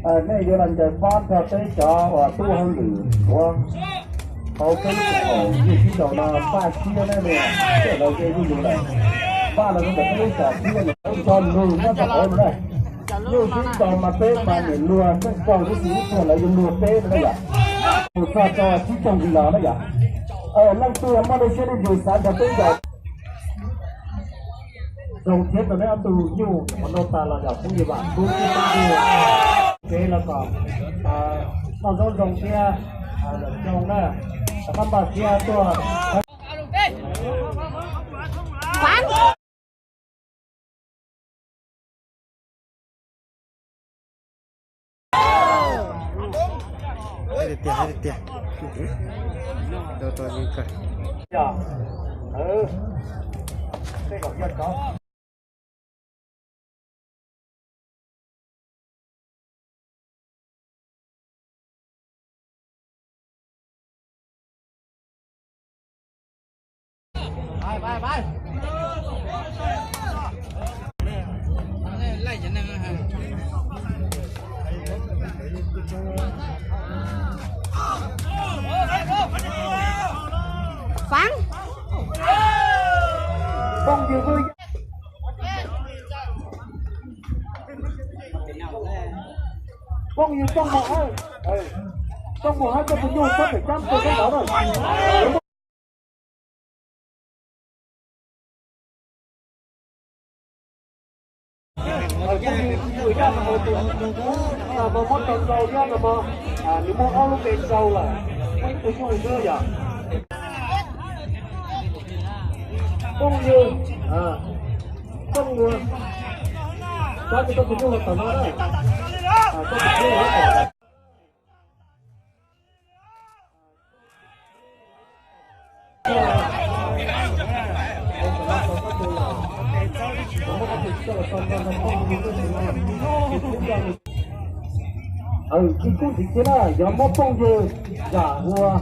Nej yuav los ncaws pob nrog peb cov uas tub hauj lwm ua hauv peb lub koom haum yug sib nraus no, Paj Siab ne, tej lawv yeej yug yus lawm, Paj los ntawm peb lub xyom Siab no, ua tso lug nyob rau hauv no na. Yug sib nraus mas peb mas niam luag tseej kaug tib si, ib txhia lawv yuav luag peb no na yom. Mus txog rau tsib caug nqis los na yom. Leej twg muaj dej siab dej ntsws xav nrog peb ncaws. Zoo thiab rau neb ob tug nyuj uas noj tas los yog phooj ywg Vam Kub ib pab ywg kev los kom noj zaub zoo thiab zoo na, rov qab npaj siab tuaj. Tiag tiag, tiag tiag. Tau tau zoo kawg. Poob yws, poob yws, poob mus hawb, poob mus hawb coj tus nyuj sab pem cab rau sab nraud na. Phooj ywg, tus no mas muab rau rau thiab no mas, nws muaj ob lub npe rau lawm, muaj ib tug nyuj xwb yom. Phooj ywg, phooj ywg, cab tus nyuj los tom no na, cab tus nyuj los tom. Tsis kub ntxiv kiag na, yog muab phooj ywg zam ua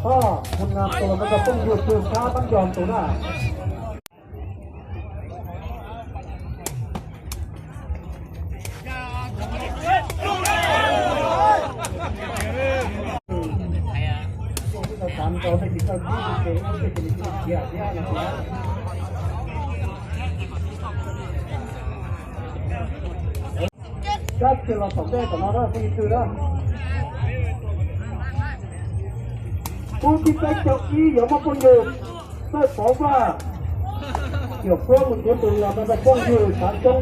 toj hu na tus no rau phooj ywg tug sab pab nco tus na. Kab kiag los tom ntej tom no na phooj ywg na. Phub thib peb caug ib yuav muab phooj ywg Txawj Pov Vaj, Yawm Puab mus tuav tus los no rau phooj ywg Xav Xyoob.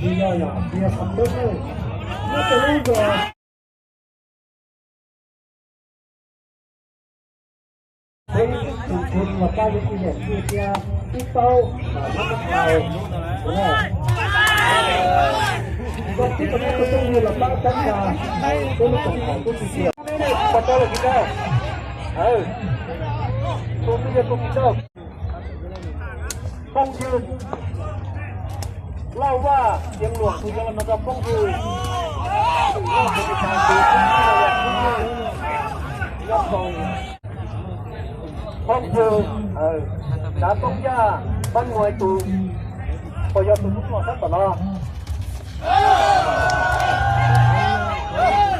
Tsis yog yom, tsis yog qhov peb, muab cov lub zos. Peb tus khun los pab yuav tsis yam tsis tias tib tau, muab tau, koj tib tau muab tus phooj ywg los pab cab tsa, peb lub koom haum kuj tsis tias. Pab cab los tsis tau. Tus twg yog tus tsis tau. Phooj ywg Lauj Vaj Xeev Luam tus yuav los no rau phooj ywg. Phooj ywg Tsav Toob Yaj pab muaj tus, puas yog tus tub hluas sab tom no?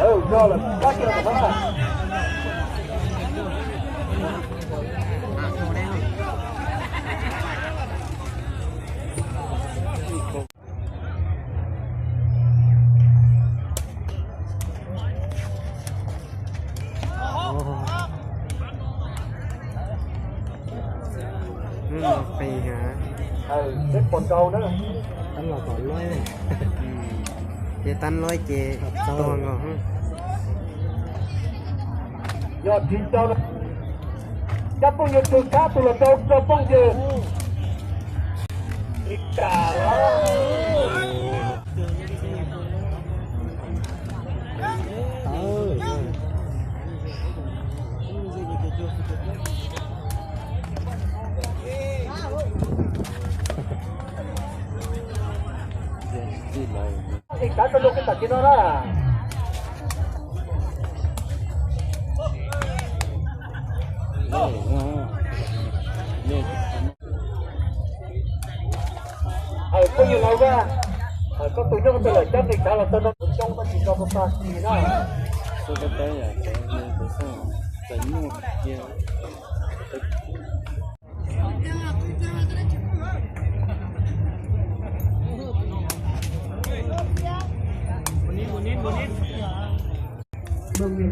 Yog lawm, pab kiag los tom no. Peb pom nrau na. Tab los kom loj, ces tab loj ces tuag nkaus. Yog tsis nrau, cab phooj ywg tug sab tus los rau rau phooj ywg. Ej, kav rau rau kiag tam sim no na. Phooj ywg Lauj Vaj, koj tus nyob qhov twg lawm, cab nqis tsav los tau no, coob tab sis tso tau tag kis na. Neeg Nyiaj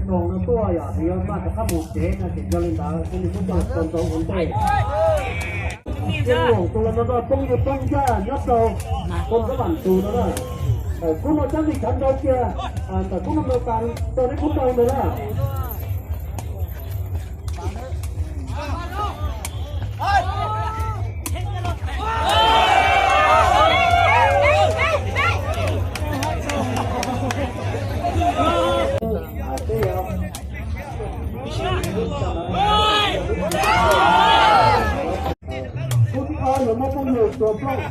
Toog no tuaj yog yuav maj rov qab mus tsev no ces yog li ntawd xwb, nws muab coj los txog ntawm ua ntej. Yeej Loos tus los no poob ywg poob ncaj nyob rau Phoos Kab Vam tus no na. Kub no cab nqis tsav ntau kiag, ntawm kub no ntau tas rau neb kub ntau ntawd na. Kub thib ob yuav muab phooj ywg Tsuas Nplooj,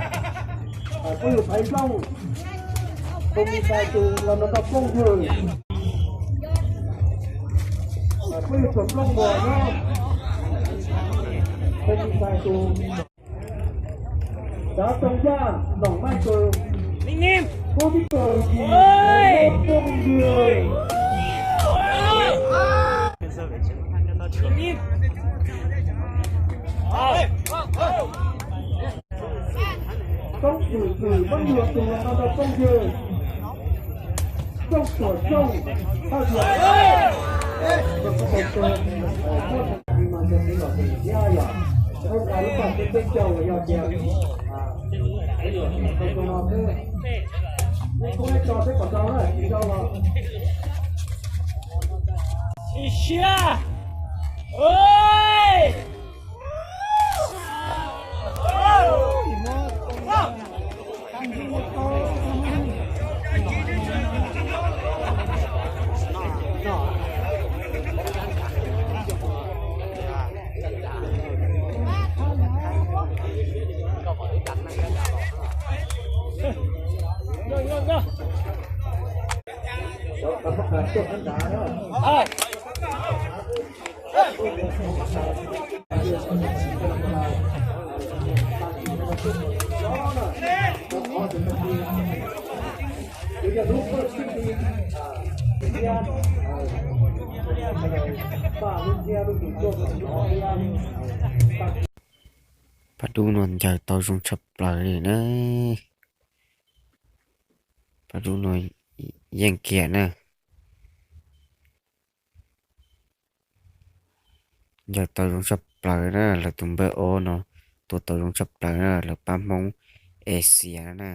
phooj ywg Phaiv Nplooj, Phoo Mis Xais tus los no tau phooj ywg, phooj ywg Tsuas Nplooj Muas nyob, Phoo Mis Xais tus. Cov Tooj Yaj Noom Maij tus, Kub thib kaum yim, phooj ywg. Toob Twm Twm Mab Nyuas tus los no tau phooj ywg Tooj Tuam Xyooj, Thaj Yuam, Tooj Tuam Xyooj, Thaj Yuam, Thaj Yuam, Thaj Yuam, lub paj teb teb caug los yog tias tau no xwb. Nej kub nej tso seb puas tau na, tsis tau los. Ib siab. Pab dub no ncaws tau zoo tshaj plaws li na. Pab dub no yeej kiag na. Ncaws tau zoo tshaj plaws na, lawv tus npawb ob no tua tau zoo tshaj plaws na, lawv pab Hmoob Asia na.